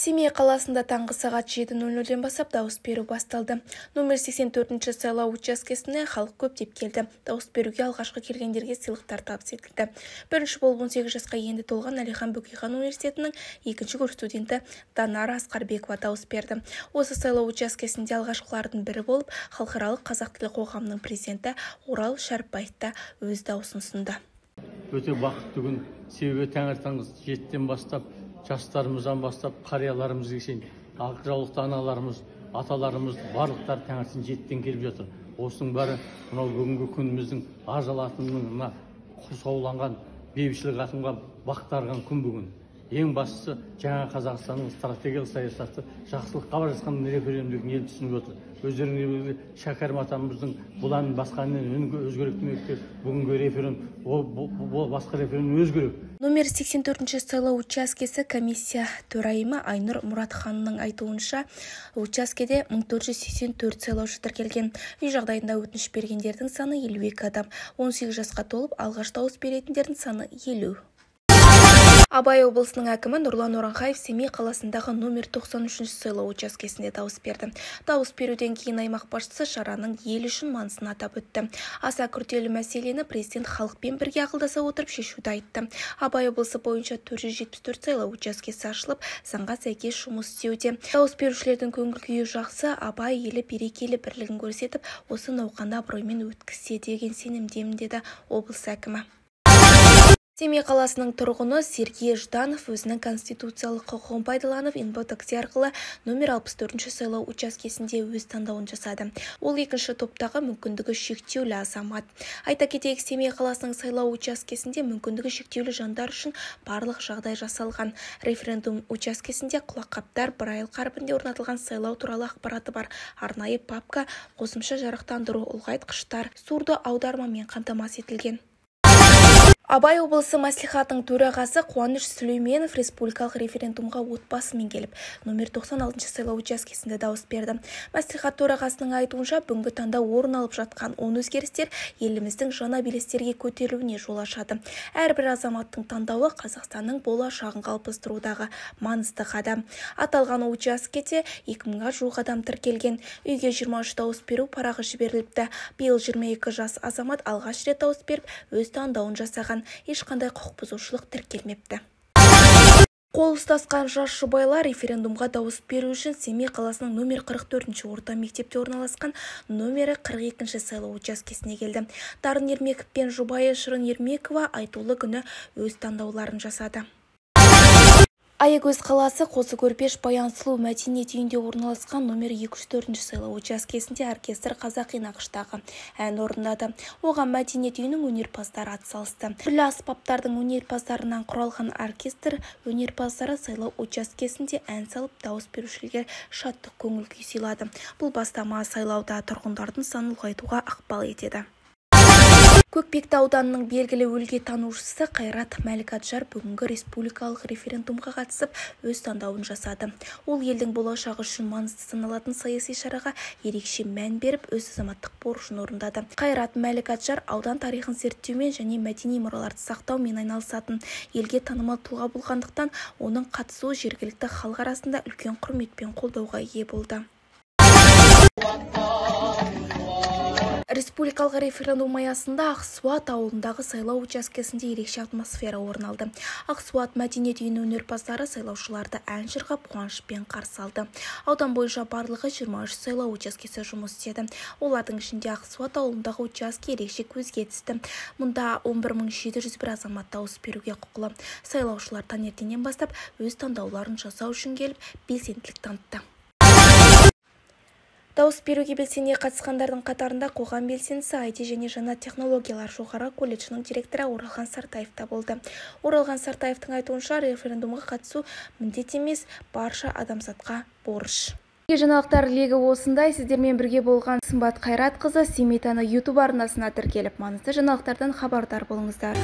Семей қаласында таңғы сағат 7:00-ден бастап дауыс беру басталды. Нөмір 84-ші сайлау учаскесіне халық көптеп келді. Дауыс беруге алғашқы келгендерге сыйлықтар табыс етілді. Бірінші болып 18 жасқа енді толған Әлихан Бөкейхан университетінің екінші курс студенті Данара Асқарбекова дауыс берді. Осы сайлау учаскесінде алғашқылардың бірі болып, Халықаралық қазақ тілі қоғамының президенті Орал Шәріпбаев та өз дауысын ұсынды. Өте бақытты күн, себебі таңертеңгі 7-ден бастап жастарымыздан бастап қарияларымызға шейін ақ жаулықты аналарымыз, аталарымыз барлықтары таңертең 7-ден келіп жатыр. Осының бәрі мынау бүгінгі күніміздің ажал атының мына құрсауланған бейбітшілік атымға бақтарған күн бүгін. Ең бастысы жаңа Қазақстанның стратегиялық саясаты жақсылыққа бара жатқан референдум ел түсініп отыр. Өздеріңізге белгілі, Шәкәрім атамыздың бұл әнін басқа әннен өзгерек демекте бүгінгі референдум, ол басқа референдум өзгерек. Номер 84-ші сайлау учаскесі комиссия төрайымы Айнұр Мұратханның айтуынша, учаскеде 1484 сайлаушы тіркелген. Үй жағдайында өтініш бергендердің саны 52 адам. 18 жасқа толып, алғаш дауыс беретіндердің саны 50. Абай облысының әкімі Нұрлан Оранхаев Семей қаласындағы номер 93-ші сайлау учаскесінде дауыс берді. Дауыс беруден кейін аймақ басшысы шараның ел үшін маңызын атап өтті. Аса күрделі мәселені президент халықпен бірге ақылдаса отырып шешуді айтты. Абай облысы бойынша 474 сайлау учаскесі ашылып, заңға сәйкес жұмыс істеуде. Дауыс берушілердің көңіл күйі жақсы, Абай елі берекелі бірлігін көрсетіп, осы науқанды абыроймен өткізсе деген сенімдемін, деді облыс әкімі. Семей қаласының тұрғыны Сергей Жданов өзінің конституциялық құқығын пайдаланып, инбо-такси арқылы номер 64-ші сайлау учаскесінде өз таңдауын жасады. Ол екінші топтағы мүмкіндігі шектеулі азамат. Айта кетейік, Семей қаласының сайлау учаскесінде мүмкіндігі шектеулі жандар үшін барлық жағдай жасалған. Референдум учаскесінде құлаққаптар, Брайль қарпінде орнатылған сайлау туралы ақпараты бар арнайы папка, қосымша жарықтандыру, ұлғайтқыштар, сурдо аудармамен қамтамасыз етілген. Абай облысы мәслихатының төрағасы Қуаныш Сүлейменов республикалық референдумға отбасымен келіп, номер 96-шы сайлау учаскесінде дауыс берді. Мәслихат төрағасының айтуынша, бүгінгі таңда орын алып жатқан оң өзгерістер еліміздің жаңа белестерге көтерілуіне жол ашады. Әрбір азаматтың таңдауы Қазақстанның болашағын қалыптастырудағы маңызды қадам. Аталған учаскеде 2000-ға жуық адам тіркелген. Үйге 23 дауыс беру парағы жіберіліпті. Биыл 22 жас азамат алғаш рет дауыс беріп, өз таңдауын жасаған. Ешқандай құқық бұзушылық тіркелмепті. Қол ұстасқан жас жұбайлар референдумға дауыс беру үшін Семей қаласының номер 44-ші орта мектепте орналасқан номері 42-ші сайлау учаскесіне келді. Дарын Ермеков пен жұбайы Шырын Ермекова айтулы күні өз таңдауларын жасады. Аягөз қаласы Қозы Көрпеш Баян Сұлу мәдениет үйінде орналасқан номер 204-ші сайлау учаскесінде оркестр қазақи нақыштағы ән орындады. Оған мәдениет үйінің өнерпаздары атсалысты. Түрлі аспаптардың өнерпаздарынан құралған оркестр өнерпаздары сайлау учаскесінде ән салып, дауыс берушілерге шаттық көңіл күй сыйлады. Бұл бастама сайлауда тұрғындардың санын ұлғайтуға ықпал етеді. Көкпекті ауданының белгілі өлкетанушысы Қайрат Мәлікаджар бүгінгі республикалық референдумға қатысып, өз таңдауын жасады. Ол елдің болашағы үшін маңызды саналатын саяси шараға ерекше мән беріп, өз азаматтық борышын орындады. Қайрат Мәлікаджар аудан тарихын зерттеумен және мәдени мұраларды сақтаумен айналысатын елге танымал тұлға болғандықтан, оның қатысуы жергілікті халық арасында үлкен құрмет пен қолдауға ие болды. Республикалық референдум аясында Ақсуат ауылындағы сайлау учаскесінде ерекше атмосфера орын алды. Ақсуат мәдениет үйінің өнерпаздары сайлаушыларды ән шырқап, қуанышпен қарсы алды. Аудан бойынша барлығы 23 сайлау учаскесі жұмыс істеді. Олардың ішінде Ақсуат ауылындағы учаске ерекше көзге түсті. Мұнда 11701 азамат дауыс беруге құқылы. Сайлаушылар таңертеңнен бастап өз таңдауларын жасау үшін келіп, белсенділік танытты. Дауыс беруге белсене қатысқандардың қатарында қоғам белсендісі, IT және жаңа технологиялар жоғары колледжінің директоры Оралхан Сартаев та болды. Оралхан Сартаевтың айтуынша, референдумға қатысу міндет емес, барша адамзатқа борыш. Жаңалықтар легі осындай. Сіздермен бірге болған Сымбат Қайратқызы. Семей таңы YouTube арнасына тіркеліп, маңызды жаңалықтардан хабардар болыңыздар.